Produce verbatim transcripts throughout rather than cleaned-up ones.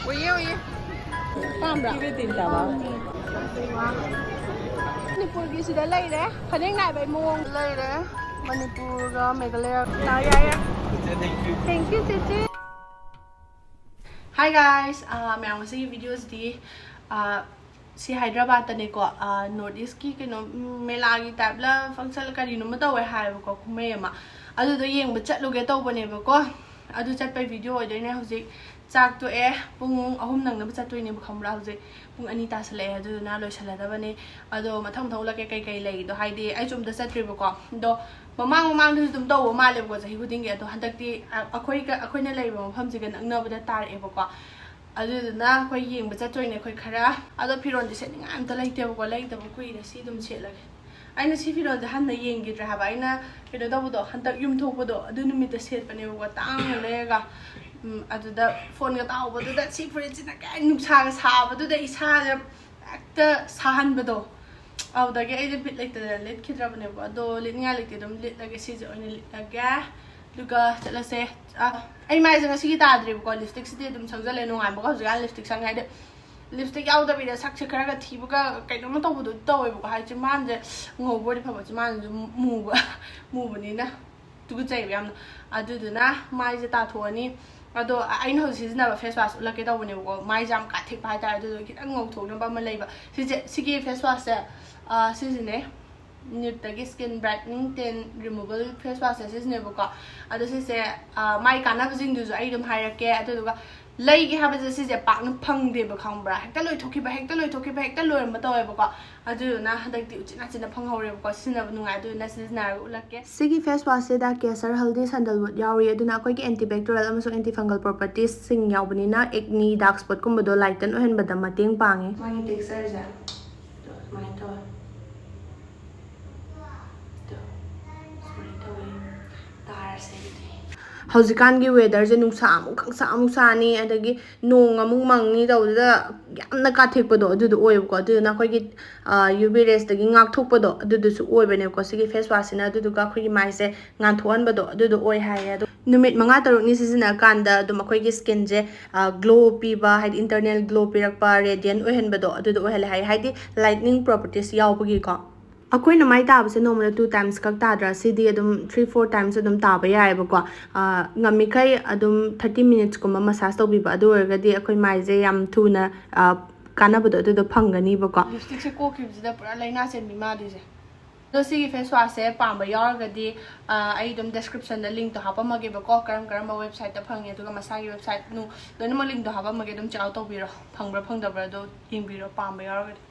ꯎꯏꯌꯦ, ꯎꯏꯌꯦ꯫ ꯄꯥꯝꯕ꯭ꯔꯥ? ꯃꯅꯤꯄꯨꯔꯒꯤ ꯁꯤꯗ ꯂꯩꯔꯦ, ꯐꯅꯦꯛ ꯅꯥꯏꯕꯩ ꯃꯑꯣꯡ ꯂꯩꯔꯦ꯫ ꯃꯅꯤꯄꯨꯔꯒ ꯃꯦꯘꯥꯂꯌꯥ꯫ ꯌꯥꯔꯦ, ꯌꯥꯔꯦ꯫ Thank you, ꯆꯦꯆꯦ꯫ Hi guys, ꯑꯥ, ꯃꯌꯥꯝ, ꯉꯁꯤꯒꯤ ꯚꯤꯗꯤꯑꯣꯁꯤꯗꯤ, ꯑꯥ, ꯁꯤ ꯍꯥꯏꯗ꯭ꯔꯕꯥꯠꯇꯅꯦꯀꯣ, ꯑꯥ, ꯅꯣꯔꯠ ꯏꯁꯀꯤ ꯀꯩꯅꯣ, ꯎꯝ, ꯃꯦꯂꯥꯒꯤ ꯇꯥꯏꯞꯂ ꯐꯪꯁꯟ ꯀꯔꯤꯅꯣꯃ ꯇꯧꯋꯦ ꯍꯥꯏꯌꯦꯕꯀꯣ, ꯀꯨꯝꯍꯩ ꯑꯃ꯫ ꯑꯗꯨꯗꯣ ꯌꯦꯡꯕ ꯆꯠꯂꯨꯒꯦ ꯇꯧꯕꯅꯦꯕꯀꯣ꯫ ꯑꯗꯨ ꯆꯠꯄꯩ ꯚꯤꯗꯤꯑꯣ ꯑꯣꯏꯗꯣꯏꯅꯦ꯫ ꯍꯧꯖꯤꯛ ꯆꯥꯛ ꯇꯣꯛꯑꯦ, ꯄꯨꯡ ꯑꯍꯨꯝ ꯅꯪꯅꯕ ꯆꯠꯇꯣꯏꯅꯦꯕ, ꯈꯪꯕ꯭ꯔꯥ? ꯍꯧꯖꯤꯛ ꯄꯨꯡ ꯑꯅꯤ ꯇꯥꯁꯜꯂꯛꯑꯦ, ꯑꯗꯨꯗꯨꯅ ꯂꯣꯏꯁꯜꯂꯗꯕꯅꯦ꯫ ꯑꯗꯣ ꯃꯊꯪ ꯃꯊꯪ ꯎꯠꯂꯛꯀꯦ ꯀꯩꯀꯩ ꯂꯩꯗꯣ, ꯍꯥꯏꯗꯤ ꯑꯩꯁꯨ ꯑꯝꯇ ꯆꯠꯇ꯭ꯔꯤꯕꯀꯣ꯫ ꯑꯗꯣ ꯃꯃꯥꯡ ꯃꯃꯥꯡꯗꯁꯨ ꯑꯗꯨꯝ ꯇꯧꯕ ꯃꯥꯜꯂꯦꯕꯀꯣ ꯆꯍꯤ ꯈꯨꯗꯤꯡꯒꯤ꯫ ꯑꯗꯣ ꯍꯟꯗꯛꯇꯤ ꯑ-, ꯑꯩꯈꯣꯏꯒ, ꯑꯩꯈꯣꯏꯅ ꯂꯩꯕ ꯃꯐꯝꯁꯤꯒ ꯅꯛꯅꯕꯗ ꯇꯥꯔꯛꯑꯦꯕꯀꯣ꯫ ꯑꯗꯨꯗꯨꯅ ꯑꯩꯈꯣꯏ ꯌꯦꯡꯕ ꯆꯠꯇꯣꯏꯅꯦ ꯑꯩꯈꯣꯏ ꯈꯔ꯫ ꯑꯗꯣ ꯐꯤꯔꯣꯟꯗꯤ ꯁꯦꯠꯅꯤꯡꯉꯥꯏ ꯑꯝꯇ ꯂꯩꯇꯦꯕꯀꯣ, ꯂꯩꯇꯕ ꯀꯨꯏꯔꯦ꯫ ꯁꯤ ꯑꯗꯨꯝ ꯁꯦꯠꯂꯒꯦ꯫ ꯑꯩꯅ ꯁꯤ ꯐꯤꯔꯣꯟꯁꯦ ꯍꯟꯅ ꯌꯦꯡꯈꯤꯗ꯭ꯔꯦ ꯍꯥꯏꯕ꯫ ꯑꯩꯅ ꯀꯩꯅꯣ ꯇꯧꯕꯗꯣ, ꯍꯟꯗꯛ ꯌꯨꯝ ꯊꯣꯛꯄꯗꯣ ꯑꯗꯨ ꯅꯨꯃꯤꯠꯇ ꯁꯦꯠꯄꯅꯦꯕꯀꯣ, ꯇꯥꯡꯅ ꯂꯩꯔꯒ꯫ ꯎꯝ, ꯑꯗꯨꯗ ꯐꯣꯟꯒ ꯇꯥꯍꯧꯕꯗꯨꯗ ꯁꯤ ꯐꯨꯔꯤꯠꯁꯤꯅ ꯀꯩ ꯅꯨꯡꯁꯥꯒ ꯁꯥꯕꯗꯨꯗ ꯏꯁꯥꯁꯦ ꯍꯦꯛꯇ ꯁꯥꯍꯟꯕꯗꯣ꯫ ꯑꯗꯨꯗꯒꯤ ꯑꯩꯁꯦ ꯕꯤꯠ ꯂꯩꯇꯗꯅ ꯂꯤꯠꯈꯤꯗ꯭ꯔꯕꯅꯦꯕ꯫ ꯑꯗꯣ ꯂꯤꯠꯅꯤꯡꯉꯥꯏ ꯂꯩꯇꯦ, ꯑꯗꯨꯝ ꯂꯤꯠꯂꯒꯦ꯫ ꯁꯤꯁꯦ ꯑꯣꯏꯅ ꯂꯤꯠꯂꯒꯦ꯫ ꯑꯗꯨꯒ ꯆꯠꯂꯁꯦ꯫ ꯑ, ꯑꯩ ꯃꯥꯏꯁꯦ ꯉꯁꯤꯒꯤ ꯇꯥꯗ꯭ꯔꯤꯕꯀꯣ꯫ ꯂꯤꯞꯁꯇꯤꯛꯁꯤꯗꯤ ꯑꯗꯨꯝ ꯁꯪꯖꯜꯂꯦ, ꯅꯣꯡꯉꯥꯟꯕꯒ ꯍꯧꯖꯤꯛꯀꯥꯟ ꯂꯤꯞꯁꯇꯤꯛ ꯁꯪꯉꯦ꯫ ꯍꯥꯏꯗꯤ ꯂꯤꯞꯁꯇꯤꯛ ꯌꯥꯎꯗꯕꯤꯗ ꯁꯛꯁꯦ ꯈꯔꯒ ꯊꯤꯕꯒ ꯀꯩꯅꯣꯝꯃ ꯇꯧꯕꯗꯣ ꯇꯧꯋꯦꯕꯀꯣ꯫ ꯍꯥꯏꯗꯤ ꯆꯤꯝꯕꯥꯟꯁꯦ ꯉꯧꯕ ꯑꯣꯏꯔꯗꯤ ꯐꯕ, ꯆꯤꯝꯕꯥꯟꯁꯤꯁꯨ ꯃꯨꯕ, ꯃꯨꯕꯅꯤꯅ ꯇꯨꯀꯠꯆꯩꯕ ꯌꯥꯝꯅ꯫ ꯑꯗꯨꯗꯨꯅ ꯃꯥꯏꯁꯦ ꯇꯥꯊꯣꯛꯑꯅꯤ꯫ ꯑꯗꯣ ꯑꯩꯅ ꯍꯧꯖꯤꯛ ꯁꯤꯖꯤꯟꯅꯕ ꯐꯦꯁ ꯋꯥꯁ ꯎꯠꯂꯛꯀꯦ ꯇꯧꯕꯅꯦꯕꯀꯣ꯫ ꯃꯥꯏꯁꯦ ꯌꯥꯝ ꯀꯥꯊꯦꯛꯄ ꯍꯥꯏꯇꯥꯔꯦ, ꯑꯗꯨꯗꯣ ꯈꯤꯇꯪ ꯉꯧꯊꯣꯛꯅꯕ ꯑꯃ ꯂꯩꯕ꯫ ꯁꯤꯁꯦ, ꯁꯤꯒꯤ ꯐꯦꯁ ꯋꯥꯁꯁꯦ, ꯑ, ꯁꯤꯁꯤꯅꯦ꯫ ꯅ꯭ꯌꯨꯠꯇꯒꯤ skin brightening tan removal face wash ꯁꯦ ꯁꯤꯖꯤꯟꯅꯩꯕꯀꯣ꯫ ꯑꯗꯣ ꯁꯤꯁꯦ, ꯑ, ꯃꯥꯏ ꯀꯥꯟꯅꯕꯁꯤꯡꯗꯨꯁꯨ ꯑꯩ ꯑꯗꯨꯝ ꯍꯥꯏꯔꯛꯀꯦ꯫ ꯑꯗꯨꯗꯨꯒ ꯂꯩꯒꯦ ꯍꯥꯏꯕꯁꯦ ꯁꯤꯁꯦ ꯄꯥꯛꯅ ꯐꯪꯗꯦꯕ, ꯈꯪꯕ꯭ꯔꯥ? ꯍꯦꯛꯇ ꯂꯣꯏꯊꯣꯛꯈꯤꯕ, ꯍꯦꯛꯇ ꯂꯣꯏꯊꯣꯛꯈꯤꯕ, ꯍꯦꯛꯇ ꯂꯣꯏꯔꯝꯕ ꯇꯧꯋꯦꯕꯀꯣ꯫ ꯑꯗꯨꯗꯨꯅ ꯍꯟꯗꯛꯇꯤ ꯎꯆꯤꯟ ꯅꯥꯆꯤꯟꯅ ꯐꯪꯍꯧꯔꯦꯕꯀꯣ꯫ ꯁꯤꯖꯤꯟꯅꯕ ꯅꯨꯡꯉꯥꯏ, ꯑꯗꯨꯗꯨꯅ ꯁꯤꯖꯤꯟꯅꯔꯒ ꯎꯠꯂꯛꯀꯦ꯫ ꯁꯤꯒꯤ ꯐꯦꯁ ꯋꯥꯁꯁꯤꯗ ꯀꯦꯁꯔ, ꯍꯜꯗꯤ, ꯁꯟꯗꯜꯋꯨꯗ ꯌꯥꯎꯔꯤ꯫ ꯑꯗꯨꯅ ꯑꯩꯈꯣꯏꯒꯤ anti bacterial ꯑꯃꯁꯨꯡ anti fungal properties ꯁꯤꯡ ꯌꯥꯎꯕꯅꯤꯅ acne, dark spot ꯀꯨꯝꯕꯗꯣ lighten ꯑꯣꯏꯍꯟꯕꯗ ꯃꯇꯦꯡ ꯄꯥꯡꯉꯦ꯫ ꯃꯥꯒꯤ texture ꯁꯦ ꯑꯗꯨꯃꯥꯏꯅ ꯇꯧꯋꯦ꯫ ꯑꯗꯣ ꯁꯨꯃꯥꯏꯅ ꯇꯧꯋꯦ꯫ ꯇꯥꯔꯁꯦ ꯑꯗꯨꯗꯤ꯫ ꯍꯧꯖꯤꯛꯀꯥꯟꯒꯤ ꯋꯦꯗꯔꯁꯦ ꯅꯨꯡꯁꯥ ꯑꯃꯨꯛ ꯈꯪꯁꯥ ꯑꯃꯨꯛ ꯁꯥꯅꯤ, ꯑꯗꯒꯤ ꯅꯣꯡ ꯑꯃꯨꯛ ꯃꯪꯅꯤ ꯇꯧꯕꯗꯨꯗ ꯌꯥꯝꯅ ꯀꯥꯊꯦꯛꯄꯗꯣ ꯑꯗꯨꯗꯣ ꯑꯣꯏꯌꯦꯕꯀꯣ꯫ ꯑꯗꯨꯗꯨꯅ ꯑꯩꯈꯣꯏꯒꯤ ꯌꯨ ꯚꯤ ꯔꯦꯁꯇꯒꯤ ꯉꯥꯛꯊꯣꯛꯄꯗꯣ ꯑꯗꯨꯗꯨꯁꯨ ꯑꯣꯏꯕꯅꯦꯕꯀꯣ ꯁꯤꯒꯤ ꯐꯦꯁ ꯋꯥꯁꯁꯤꯅ꯫ ꯑꯗꯨꯗꯨꯒ ꯑꯩꯈꯣꯏꯒꯤ ꯃꯥꯏꯁꯦ ꯉꯥꯟꯊꯣꯛꯍꯟꯕꯗꯣ ꯑꯗꯨꯗꯣ ꯑꯣꯏ ꯍꯥꯏꯌꯦ꯫ ꯑꯗꯣ ꯅꯨꯃꯤꯠ ꯃꯉꯥ ꯇꯔꯨꯛꯅꯤ ꯁꯤꯖꯤꯟꯅꯔꯀꯥꯟꯗ ꯑꯗꯨꯝ ꯑꯩꯈꯣꯏꯒꯤ ꯁ꯭ꯀꯤꯟꯁꯦ ꯒ꯭ꯂꯣ ꯄꯤꯕ, ꯍꯥꯏꯗꯤ ꯏꯟꯇꯔꯅꯦꯜ ꯒ꯭ꯂꯣ ꯄꯤꯔꯛꯄ, ꯔꯦꯗꯤꯌꯦꯟ ꯑꯣꯏꯍꯟꯕꯗꯣ ꯑꯗꯨꯗꯣ ꯑꯣꯏꯍꯜꯂꯦ ꯍꯥꯏ, ꯍꯥꯏꯗꯤ ꯂꯥꯏꯠꯅꯤꯡ ꯄ꯭ꯔꯣꯄꯔꯇꯤꯁ ꯌꯥꯎꯕꯒꯤꯀꯣ꯫ ꯑꯩꯈꯣꯏꯅ ꯃꯥꯏ ꯇꯥꯕꯁꯦ ꯅꯣꯡꯃꯗ ꯇꯨ ꯇꯥꯏꯝꯁ ꯈꯛ ꯇꯥꯗ꯭ꯔꯥ? ꯁꯤꯗꯤ ꯑꯗꯨꯝ ꯊ꯭ꯔꯤ ꯐꯣꯔ ꯇꯥꯏꯝꯁ ꯑꯗꯨꯝ ꯇꯥꯕ ꯌꯥꯏꯑꯕꯀꯣ꯫ ꯑꯥ, ꯉꯝꯃꯤꯈꯩ ꯑꯗꯨꯝ ꯊꯥꯔꯇꯤ ꯃꯤꯅꯤꯠꯁꯀꯨꯝꯕ ꯃꯁꯥꯖ ꯇꯧꯕꯤꯕ, ꯑꯗꯨ ꯑꯣꯏꯔꯒꯗꯤ ꯑꯩꯈꯣꯏ ꯃꯥꯏꯁꯦ ꯌꯥꯝ ꯊꯨꯅ, ꯑꯥ, ꯀꯥꯟꯅꯕꯗꯣ ꯑꯗꯨꯗꯣ ꯐꯪꯒꯅꯤꯕꯀꯣ꯫ ꯂꯤꯞꯁꯇꯤꯛꯁꯦ ꯀꯣꯛꯈꯤꯕꯁꯤꯗ ꯄꯨꯔꯥ ꯂꯥꯏꯅꯥ ꯆꯦꯟꯕꯤ ꯃꯥꯜꯂꯤꯁꯦ꯫ ꯑꯗꯣ ꯁꯤꯒꯤ ꯐꯦꯁ ꯋꯥꯁꯁꯦ ꯄꯥꯝꯕ ꯌꯥꯎꯔꯒꯗꯤ, ꯑꯥ, ꯑꯩ ꯑꯗꯨꯝ ꯗꯦꯁꯀ꯭ꯔꯤꯞꯁꯟꯗ ꯂꯤꯡꯛꯇꯣ ꯍꯥꯞꯄꯝꯃꯒꯦꯕꯀꯣ, ꯀꯔꯝ ꯀꯔꯝꯕ ꯋꯦꯕꯁꯥꯏꯠꯇ ꯐꯪꯉꯤ, ꯑꯗꯨꯒ ꯃꯁꯥꯒꯤ ꯋꯦꯕꯁꯥꯏꯠ ꯅꯨꯡ ꯂꯣꯏꯅꯃꯛ ꯂꯤꯡꯛꯇꯣ ꯍꯥꯞꯄꯝꯃꯒꯦ, ꯑꯗꯨꯝ ꯆꯦꯛ ꯑꯥꯎꯠ ꯇꯧꯕꯤꯔꯣ꯫ ꯐꯪꯕ꯭ꯔꯥ ꯐꯪꯗꯕ꯭ꯔꯥꯗꯣ ꯌꯦꯡꯕꯤꯔꯣ, ꯄꯥꯝꯕ ꯌꯥꯎꯔꯒꯗꯤ꯫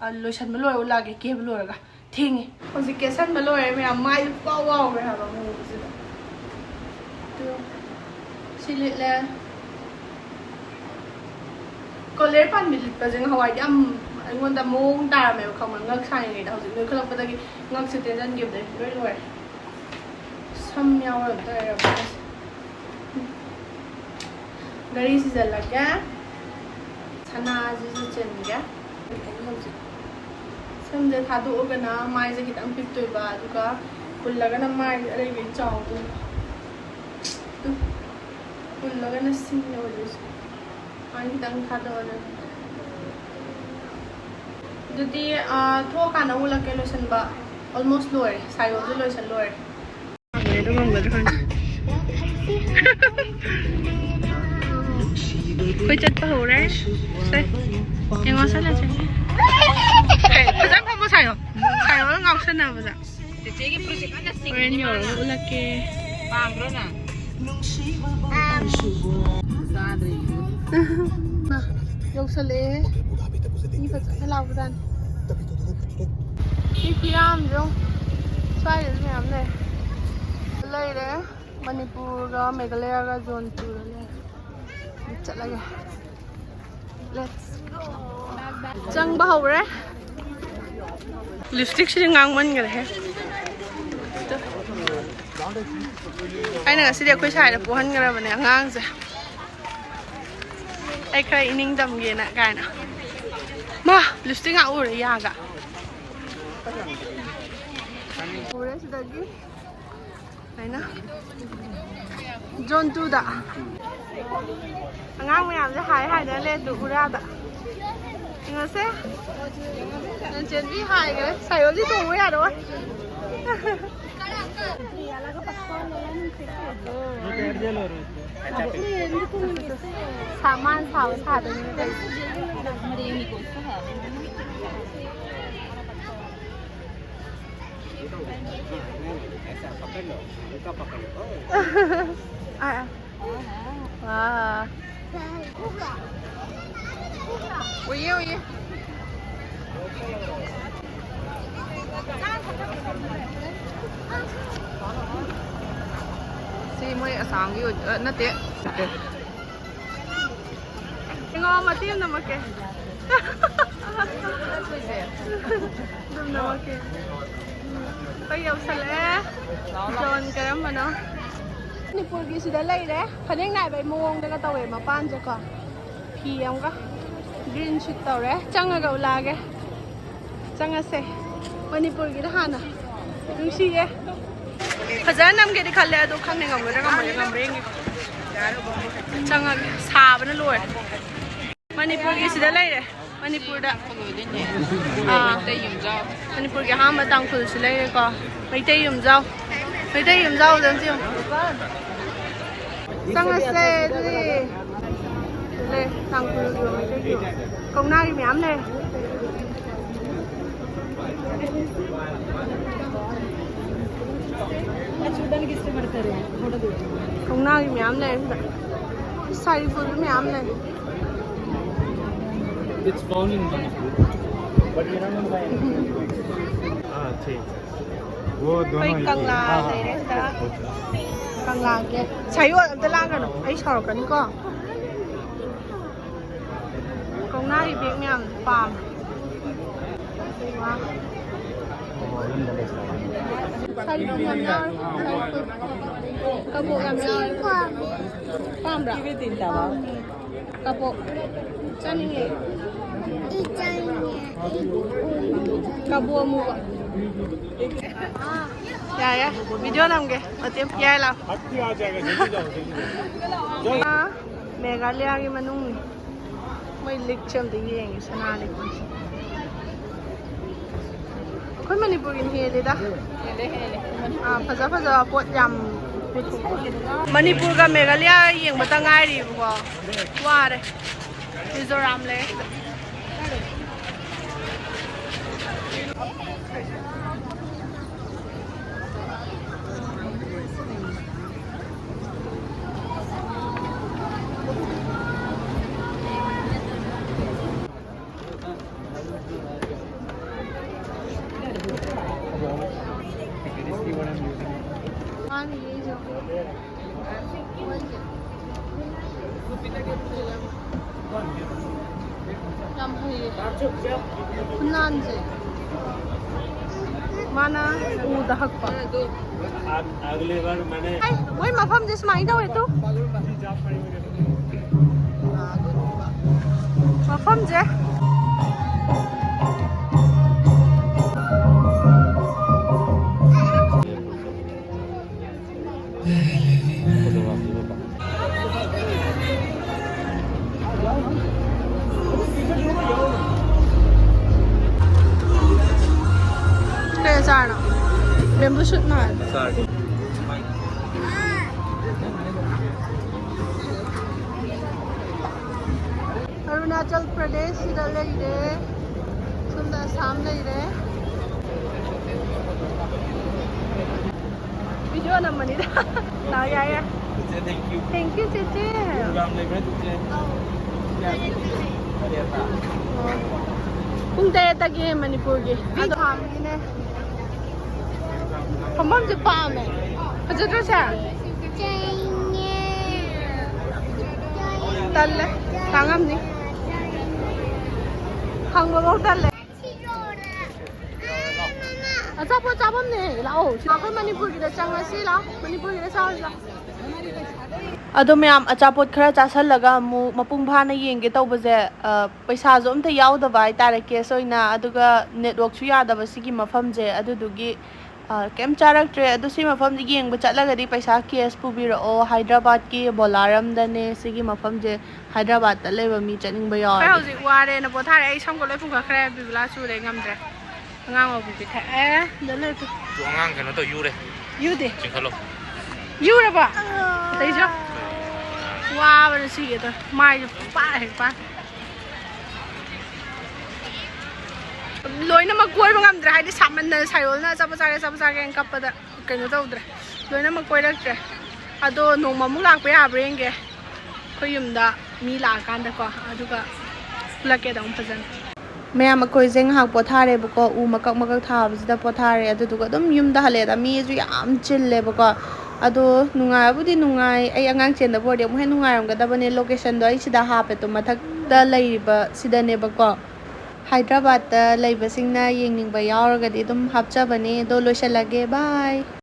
ꯑꯥ, ꯂꯣꯏꯁꯟꯕ ꯂꯣꯏꯔꯒ ꯎꯠꯂꯛꯑꯒꯦ, ꯀꯦꯕ ꯂꯣꯏꯔꯒ꯫ ꯊꯦꯡꯉꯦ꯫ ꯍꯧꯖꯤꯛ ꯀꯦꯁꯟꯕ ꯂꯣꯏꯔꯦ ꯃꯌꯥꯝ, ꯃꯥꯏꯁꯦ ꯄꯨꯡꯋꯥꯎ ꯋꯥꯎꯈ꯭ꯔꯦ ꯍꯥꯏꯕ ꯃꯨꯕꯁꯤꯗ꯫ ꯑꯗꯨ ꯁꯤ ꯂꯤꯠꯂꯦ꯫ ꯀꯣꯂꯦꯔ ꯄꯥꯟꯕꯤ ꯂꯤꯠꯄꯁꯦ ꯉꯍꯥꯟꯋꯥꯏꯗꯤ ꯌꯥꯝ ꯑꯩꯉꯣꯟꯗ ꯃꯑꯣꯡ ꯇꯥꯔꯝꯃꯦꯕ, ꯈꯪꯕ꯭ꯔꯥ? ꯉꯛ ꯁꯥꯡꯉꯤꯉꯩꯗ꯫ ꯍꯧꯖꯤꯛ ꯅꯣꯏꯈꯠꯂꯛꯄꯗꯒꯤ ꯉꯛꯁꯦ ꯇꯦꯟꯁꯤꯟꯈꯤꯕꯗꯒꯤ ꯂꯣꯏ ꯂꯣꯏꯔꯦ꯫ ꯁꯝ ꯌꯥꯎꯔ ꯑꯝꯇ ꯂꯩꯔꯝꯃꯦ꯫ ꯘꯔꯤ ꯁꯤꯖꯜꯂꯒꯦ꯫ ꯁꯅꯥꯁꯤꯁꯨ ꯆꯤꯟꯒꯦ꯫ ꯍꯧꯖꯤꯛ ꯁꯝꯁꯦ ꯊꯥꯗꯣꯛꯑꯒꯅ ꯃꯥꯏꯁꯦ ꯈꯤꯇꯪ ꯄꯤꯛꯇꯣꯏꯕ, ꯑꯗꯨꯒ ꯄꯨꯜꯂꯒꯅ ꯃꯥꯏꯁꯦ ꯑꯔꯩꯕꯩ ꯆꯥꯎꯗꯣꯏꯕ꯫ ꯇꯨ, ꯄꯨꯜꯂꯒꯅ ꯁꯤꯡ ꯑꯣꯏꯗꯣꯏꯁꯦ꯫ ꯃꯥꯏ ꯈꯤꯇꯪ ꯊꯥꯗꯣꯛꯑꯒ꯫ ꯑꯗꯨꯗꯤ, ꯑꯥ, ꯊꯣꯛꯑꯀꯥꯟꯗ ꯑꯃꯨꯛ ꯎꯠꯂꯛꯀꯦ ꯂꯣꯏꯁꯟꯕ꯫ ꯑꯣꯜꯃꯣꯁ ꯂꯣꯏꯔꯦ꯫ ꯁꯥꯏꯌꯣꯁꯨ ꯂꯣꯏꯁꯟ ꯂꯣꯏꯔꯦ꯫ ꯉꯝꯒꯗ꯭ꯔꯥ ꯉꯝꯒꯗ꯭ꯔꯥ ꯈꯪꯗꯦ꯫ ꯑꯩꯈꯣꯏ ꯆꯠꯄ ꯍꯧꯔꯦ꯫ ꯁꯦ, ꯌꯦꯡꯉꯣ, ꯆꯠꯂꯁꯦ꯫ ꯑꯦ, ꯐꯖꯅ ꯐꯝꯃꯣ ꯁꯥꯏꯌꯣ꯫ ꯁꯥꯏꯌꯣꯒ ꯉꯥꯎꯁꯟꯅꯕꯗ꯫ ꯆꯦꯆꯦꯒꯤ ꯐꯨꯔꯤꯠꯁꯦ ꯀꯟꯅ ꯆꯤꯡꯉꯤ ꯍꯣꯔꯦꯟ ꯌꯧꯔꯒ ꯃꯥꯅ꯫ ꯎꯠꯂꯛꯀꯦ꯫ ꯄꯥꯝꯕ꯭ꯔꯣ ꯅꯪ? ꯆꯥꯗ꯭ꯔꯤ꯫ ꯌꯧꯁꯜꯂꯛꯑꯦ꯫ ꯃꯤ ꯐꯖꯅ ꯂꯥꯛꯄꯖꯥꯠꯅꯤ꯫ ꯃꯤ ꯈꯨꯌꯥꯝꯁꯦ ꯌꯦꯡꯉꯣ꯫ ꯁ꯭ꯋꯥꯏꯗꯁꯨ ꯃꯌꯥꯝ ꯂꯩ꯫ ꯂꯩꯔꯦ꯫ ꯃꯅꯤꯄꯨꯔꯒ ꯃꯦꯘꯥꯂꯌꯥꯒ ꯖꯣꯟꯄꯨꯔꯗ ꯂꯩꯔꯦ꯫ ꯆꯠꯂꯒꯦ꯫ Let's go. ꯆꯪꯕ ꯍꯧꯔꯦ꯫ ꯂꯤꯞꯁꯇꯤꯛꯁꯤꯗꯤ ꯉꯥꯡꯃꯟꯈꯔꯦꯍꯦ꯫ ꯑꯩꯅ ꯉꯁꯤꯗꯤ ꯑꯩꯈꯣꯏ ꯁꯥꯏꯗ ꯄꯣꯛꯍꯟꯈ꯭ꯔꯕꯅꯦ ꯑꯉꯥꯡꯁꯦ꯫ ꯑꯩ ꯈꯔ ꯏꯅꯤꯡ ꯇꯝꯒꯦꯅ ꯀꯥꯏꯅ꯫ ꯃꯥ, ꯂꯤꯞꯁꯇꯤꯛ ꯉꯥꯛ ꯎꯔꯦ ꯌꯥꯒ꯫ ꯎꯔꯦ ꯁꯤꯗꯒꯤ꯫ ꯍꯥꯏꯅ꯫ ꯖꯣꯟ ꯇꯨꯗ꯫ ꯑꯉꯥꯡ ꯃꯌꯥꯝꯁꯦ ꯍꯥꯏ ꯍꯥꯏꯗꯅ ꯂꯩ ꯑꯗꯨ ꯎꯔꯥꯗ꯫ ꯌꯦꯡꯉꯁꯦ꯫ ꯆꯦꯟꯕꯤ ꯍꯥꯏꯈ꯭ꯔꯦ꯫ ꯁꯥꯏꯌꯣꯜꯗꯤ ꯇꯣꯡꯕ ꯌꯥꯔꯣꯏ꯫ ꯁꯥ-, ꯃꯥꯅ ꯁꯥꯕ ꯁꯥꯗꯣꯏꯅꯦ ꯇꯧꯔꯤꯁꯦ꯫ ꯑꯥ, ꯑꯥ꯫ ꯋꯥ꯫ ꯎꯏꯌꯦ, ꯎꯏꯌꯦ꯫ ꯁꯤ ꯃꯣꯏ ꯑꯁꯥꯝꯒꯤ ꯑꯣꯏ-, ꯑ, ꯅꯠꯇꯦ꯫ ꯌꯦꯡꯉꯣ, ꯃꯇꯦꯛ ꯑꯃ ꯅꯝꯃꯛꯀꯦ꯫ ꯑꯗꯨꯝ ꯅꯝꯃꯛꯀꯦ꯫ ꯑꯩꯈꯣꯏ ꯌꯧꯁꯜꯂꯛꯑꯦ꯫ ꯖꯣꯟ ꯀꯔꯝꯕꯅꯣ? ꯃꯅꯤꯄꯨꯔꯒꯤ ꯁꯤꯗ ꯂꯩꯔꯦ꯫ ꯐꯅꯦꯛ ꯅꯥꯏꯕꯩ ꯃꯑꯣꯡꯗꯒ ꯇꯧꯋꯦ ꯃꯄꯥꯟꯁꯦꯀꯣ꯫ ꯐꯤ ꯑꯃꯒ green suit ꯇꯧꯔꯦ꯫ ꯆꯪꯉꯒ ꯎꯠꯂꯛꯑꯒꯦ꯫ ꯆꯪꯉꯁꯦ꯫ ꯃꯅꯤꯄꯨꯔꯒꯤꯗ ꯍꯥꯟꯅ꯫ ꯅꯨꯡꯁꯤꯌꯦ꯫ ꯐꯖꯅ ꯅꯝꯒꯦꯗꯤ ꯈꯜꯂꯦ, ꯑꯗꯣ ꯈꯪꯗꯦ ꯉꯝꯒꯗ꯭ꯔꯥ ꯉꯝꯃꯣꯏꯗ꯭ꯔꯥ, ꯉꯝꯕ꯭ꯔꯥ ꯌꯦꯡꯒꯦ꯫ ꯆꯪꯉꯒꯦ꯫ ꯁꯥꯕꯅ ꯂꯣꯏꯔꯦ꯫ ꯃꯅꯤꯄꯨꯔꯒꯤ ꯁꯤꯗ ꯂꯩꯔꯦ꯫ ꯃꯅꯤꯄꯨꯔꯗ꯫ ꯑꯥ꯫ ꯃꯩꯇꯩ ꯌꯨꯝꯖꯥꯎ꯫ ꯃꯅꯤꯄꯨꯔꯒꯤ ꯑꯍꯥꯟꯕ ꯇꯥꯡꯈꯨꯜꯁꯨ ꯂꯩꯔꯦꯀꯣ꯫ ꯃꯩꯇꯩ ꯌꯨꯝꯖꯥꯎ꯫ ꯃꯩꯇꯩ ꯌꯨꯝꯖꯥꯎꯗ ꯑꯝꯇ ꯌꯦꯡꯉꯨ꯫ ꯆꯪꯉꯁꯦ ꯑꯗꯨꯗꯤ꯫ ꯂꯩ, ꯇꯥꯡꯈꯨꯜꯒꯤ ꯃꯩꯇꯩꯒꯤ ꯀꯧꯅꯥꯒꯤ ꯃꯌꯥꯝ ꯂꯩ꯫ ꯀꯧꯅꯥꯒꯤ ꯃꯌꯥꯝ ꯂꯩ ꯁꯤꯗ꯫ ꯁꯥꯔꯤ ꯐꯨꯜ ꯃꯌꯥꯝ ꯂꯩ꯫ It's found in Manipur. Ah, change. वो दोनों अभी एक ही। कंगला हाँ, हाँ। ले रहे हैं। कंगला के। ꯁꯥꯏꯌꯣ, ꯑꯝꯇ ꯂꯥꯡꯒꯅꯨ꯫ ꯑꯩ ꯁꯥꯎꯔꯛꯀꯅꯤꯀꯣ꯫ ꯀꯧꯅꯥꯒꯤ bag ꯃꯌꯥꯝ ꯄꯥꯝꯃꯦ꯫ ꯋꯥ꯫ ꯁꯥꯔꯤ ꯌꯥꯝ ꯌꯥꯎꯔꯦ꯫ ꯀꯕꯣꯛ ꯌꯥꯝ ꯌꯥꯎꯔꯦ꯫ ꯄꯥꯝꯕ꯭ꯔꯥ? ꯀꯕꯣꯛ꯫ ꯆꯥꯅꯤꯡꯉꯦ꯫ ꯀꯕꯣꯛ ꯑꯃꯨꯕ꯫ ꯌꯥꯔꯦ, ꯚꯤꯗꯤꯑꯣ ꯅꯝꯒꯦ꯫ ꯃꯇꯦꯛ ꯌꯥꯏ ꯂꯥꯎ꯫ ꯑꯥ, ꯃꯦꯘꯥꯂꯌꯥꯒꯤ ꯃꯅꯨꯡꯅꯤ꯫ ꯃꯣꯏ ꯂꯤꯛꯁꯦ ꯑꯝꯇ ꯌꯦꯡꯒꯦ, ꯁꯅꯥ ꯂꯤꯛꯁꯦ꯫ ꯑꯩꯈꯣꯏ ꯃꯅꯤꯄꯨꯔꯒꯤꯅ ꯍꯦꯜꯂꯤꯗ꯫ ꯑꯥ, ꯐꯖ ꯐꯖꯕ ꯄꯣꯠ ꯌꯥꯝ ꯄꯨꯊꯣꯛꯄ꯫ ꯃꯅꯤꯄꯨꯔꯒ ꯃꯦꯘꯥꯂꯌꯥ ꯌꯦꯡꯕꯇ ꯉꯥꯏꯔꯤꯕꯀꯣ꯫ ꯋꯥꯔꯦ꯫ ꯃꯤꯖꯣꯔꯥꯝ ꯂꯩꯔꯦ ꯁꯤꯗ꯫ ꯌꯥꯝ ꯍꯩꯌꯦ꯫ ꯈꯨꯅꯥꯟꯁꯦ꯫ ꯃꯥꯅ ꯎꯗ ꯍꯛꯄ꯫ ꯍꯥꯏ, ꯃꯣꯏ ꯃꯐꯝꯁꯦ ꯁꯨꯃꯥꯏꯅ ꯇꯧꯋꯦ ꯇꯨ꯫ ꯃꯐꯝꯁꯦ꯫ ꯀꯩ ꯑꯆꯥꯔꯅꯣ? ꯕꯦꯝꯕꯨ ꯁꯨꯠ ꯃꯥꯜꯂꯦ꯫ ꯑꯔꯨꯅꯥꯆꯜ ꯄ꯭ꯔꯗꯦꯁꯁꯤꯗ ꯂꯩꯔꯦ꯫ ꯁꯣꯝꯗ ꯑꯁꯥꯝ ꯂꯩꯔꯦ꯫ ꯚꯤꯗꯤꯑꯣ ꯅꯝꯕꯅꯤꯗ꯫ ꯂꯥꯛꯑꯣ, ꯌꯥꯏ, ꯌꯥꯏ꯫ ꯆꯦꯆꯦ, thank you꯫ Thank you, ꯆꯦꯆꯦ꯫ ꯄ꯭ꯔꯣꯒ꯭ꯔꯥꯝ ꯂꯩꯕ꯭ꯔꯥ, ꯆꯦꯆꯦ? ꯄꯨꯡ ꯇꯔꯦꯠꯇꯒꯤ ꯃꯅꯤꯄꯨꯔꯒꯤ꯫ ꯑꯗꯣ ꯐꯝꯐꯝꯁꯦ ꯄꯥꯝꯃꯦ꯫ ꯐꯖꯗ꯭ꯔꯣ ꯁꯦ? ꯇꯜꯂꯦ꯫ ꯇꯥꯡꯉꯝꯅꯤ꯫ ꯍꯪꯕꯐꯧ ꯇꯜꯂꯦ꯫ ꯑꯆꯥꯄꯣꯠ ꯆꯥꯐꯝꯅꯦ, ꯂꯥꯛꯑꯣ꯫ ꯑꯩꯈꯣꯏ ꯃꯅꯤꯄꯨꯔꯒꯤꯗ ꯆꯪꯉꯁꯤ, ꯂꯥꯛꯑꯣ, ꯃꯅꯤꯄꯨꯔꯒꯤꯗ ꯆꯥꯔꯨꯁꯤ, ꯂꯥꯛꯑꯣ꯫ ꯑꯗꯣ ꯃꯌꯥꯝ, ꯑꯆꯥꯄꯣꯠ ꯈꯔ ꯆꯥꯁꯜꯂꯒ ꯑꯃꯨꯛ ꯃꯄꯨꯡ ꯐꯥꯅ ꯌꯦꯡꯒꯦ ꯇꯧꯕꯁꯦ, ꯑ, ꯄꯩꯁꯥꯁꯨ ꯑꯝꯇ ꯌꯥꯎꯗꯕ ꯍꯥꯏꯇꯥꯔꯦ, ꯀꯦꯁ ꯑꯣꯏꯅ, ꯑꯗꯨꯒ ꯅꯦꯠꯋꯥꯛꯁꯨ ꯌꯥꯗꯕ ꯁꯤꯒꯤ ꯃꯐꯝꯁꯦ, ꯑꯗꯨꯗꯨꯒꯤ, ꯑ, ꯀꯩꯝ ꯆꯥꯔꯛꯇ꯭ꯔꯦ꯫ ꯑꯗꯣ ꯁꯤ ꯃꯐꯝꯁꯦ ꯌꯦꯡꯕ ꯆꯠꯂꯒꯗꯤ ꯄꯩꯁꯥ ꯀꯦꯁ ꯄꯨꯕꯤꯔꯛꯑꯣ꯫ ꯍꯥꯏꯗ꯭ꯔꯕꯥꯗꯀꯤ ꯕꯣꯂꯥꯔꯝꯗꯅꯦ ꯁꯤꯒꯤ ꯃꯐꯝꯁꯦ꯫ ꯍꯥꯏꯗ꯭ꯔꯕꯥꯗꯇ ꯂꯩꯕ ꯃꯤ ꯆꯠꯅꯤꯡꯕ ꯑꯩ ꯌꯥꯎꯔꯗꯤ꯫ ꯍꯧꯖꯤꯛ ꯋꯥꯔꯦꯅ ꯄꯣꯊꯥꯔꯦ꯫ ꯑꯩ ꯁꯝꯒ ꯂꯣꯏ ꯄꯨꯡꯈꯠꯈ꯭ꯔꯦ꯫ ꯕꯤꯕꯨꯂꯥ ꯆꯨꯔꯦ, ꯉꯝꯗ꯭ꯔꯦ꯫ ꯑꯉꯥꯡ ꯑꯣꯏꯕꯤ ꯄꯤꯊꯛꯑꯦ꯫ ꯑꯗ ꯂꯩ ꯇꯨ꯫ ꯇꯨ ꯑꯉꯥꯡ ꯀꯩꯅꯣ ꯇꯧ, ꯌꯨꯔꯦ꯫ ꯌꯨꯗꯦ꯫ ꯆꯤꯡꯈꯠꯂꯣ꯫ ꯌꯨꯔꯕ? ꯑꯇꯩꯁꯨ? ꯋꯥꯕꯅ ꯁꯤꯒꯦ ꯇꯧꯔꯦ꯫ ꯃꯥꯏꯁꯨ ꯄꯥꯛ ꯍꯦꯛ ꯄꯥꯛ꯫ ꯂꯣꯏꯅꯃꯛ ꯀꯣꯏꯕ ꯉꯝꯗ꯭ꯔꯦ, ꯍꯥꯏꯗꯤ ꯁꯥꯃꯟꯗꯅ ꯁꯥꯏꯑꯣꯜꯅ ꯑꯆꯥꯄꯣꯠ ꯆꯥꯒꯦ, ꯑꯆꯥꯄꯣꯠ ꯆꯥꯒꯦꯅ ꯀꯞꯄꯗ ꯀꯩꯅꯣ ꯇꯧꯗ꯭ꯔꯦ, ꯂꯣꯏꯅꯃꯛ ꯀꯣꯏꯔꯛꯇ꯭ꯔꯦ꯫ ꯑꯗꯣ ꯅꯣꯡꯃ ꯑꯃꯨꯛ ꯂꯥꯛꯄ ꯌꯥꯕ꯭ꯔꯥ ꯌꯦꯡꯒꯦ, ꯑꯩꯈꯣꯏ ꯌꯨꯝꯗ ꯃꯤ ꯂꯥꯛꯑꯀꯥꯟꯗꯀꯣ, ꯑꯗꯨꯒ ꯎꯠꯂꯛꯀꯦ ꯑꯗꯨꯝ ꯐꯖꯅ꯫ ꯃꯌꯥꯝ, ꯑꯩꯈꯣꯏꯁꯦ ꯉꯥꯏꯍꯥꯛ ꯄꯣꯊꯥꯔꯦꯕꯀꯣ, ꯎ ꯃꯀꯛ ꯃꯀꯛ ꯊꯥꯕꯁꯤꯗ ꯄꯣꯊꯥꯔꯦ, ꯑꯗꯨꯗꯨꯒ ꯑꯗꯨꯝ ꯌꯨꯝꯗ ꯍꯜꯂꯛꯑꯦꯗ꯫ ꯃꯤꯁꯨ ꯌꯥꯝ ꯆꯤꯜꯂꯦꯕꯀꯣ꯫ ꯑꯗꯣ ꯅꯨꯡꯉꯥꯏꯕꯨꯗꯤ ꯅꯨꯡꯉꯥꯏ꯫ ꯑꯩ ꯑꯉꯥꯡ ꯆꯦꯟꯗꯕ ꯑꯣꯏꯔꯗꯤ ꯑꯃꯨꯛ ꯍꯦꯟꯅ ꯅꯨꯡꯉꯥꯏꯔꯝꯒꯗꯕꯅꯦ꯫ ꯂꯣꯀꯦꯁꯟꯗꯣ ꯑꯩ ꯁꯤꯗ ꯍꯥꯞꯄꯦ, ꯇꯣ ꯃꯊꯛꯇ ꯂꯩꯔꯤꯕ ꯁꯤꯗꯅꯦꯕꯀꯣ꯫ ꯍꯥꯏꯗ꯭ꯔꯕꯥꯠꯇ ꯂꯩꯕꯁꯤꯡꯅ ꯌꯦꯡꯅꯤꯡꯕ ꯌꯥꯎꯔꯒꯗꯤ ꯑꯗꯨꯝ ꯍꯥꯞꯆꯕꯅꯦ꯫ ꯑꯗꯣ ꯂꯣꯏꯁꯤꯜꯂꯒꯦ, ꯕꯥꯏ꯫